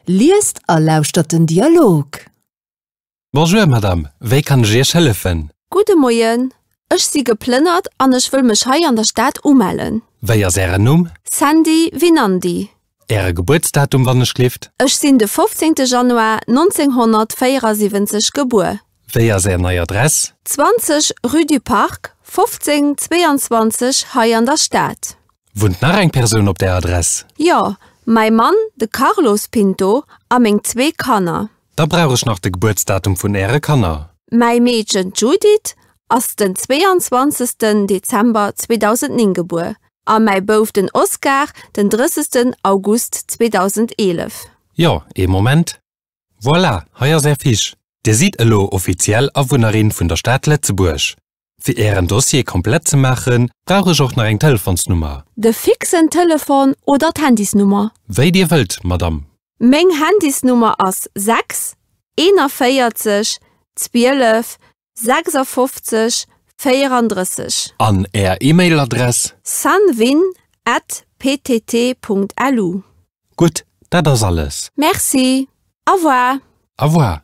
Liest a lauschtert den Dialog. Bonjour Madame, wéi kann ech Iech hëllefen? Gudde Moien, ech si geplënnert an ech wëll mech hei an der Stad umellen. Wéi ass Ären Numm? Sandy Winandy. Äre Gebuertsdatum wann ech glift? Ech sinn de 15 Januar 1974 gebuer. Wéi ass Är nei Adress? 20 rue du Parc, 1522 hei an der Stad. Wunnt nach eng Persoun op där Adress? Jo, mäi Mann, de Carlos Pinto, a meng zwee Kanner. Da brauch ech nach de Gebuertsdatum vun Äre Kanner. Mäi Meedchen, d'Judith, ass den 22. Dezember 2009 gebuer a mäi Bouf, den Oscar, den 30. August 2011. Jo, ee Moment. Voilà, hei ass Är Fiche. Dir sidd elo offiziell Awunnerin vun der Stad Lëtzebuerg. Fir Ären Dossier komplett ze maachen, brauch ech och nach eng Telefonsnummer. De fixen Telefon oder d'Handysnummer? Wéi Dir wëllt, Madame. Meng Handysnummer ass 6 41 12 56 34. An Är E-Mail-Adress? Sanvin at ptt.lu. Gutt, dat ass alles. Merci. Au revoir. Au revoir.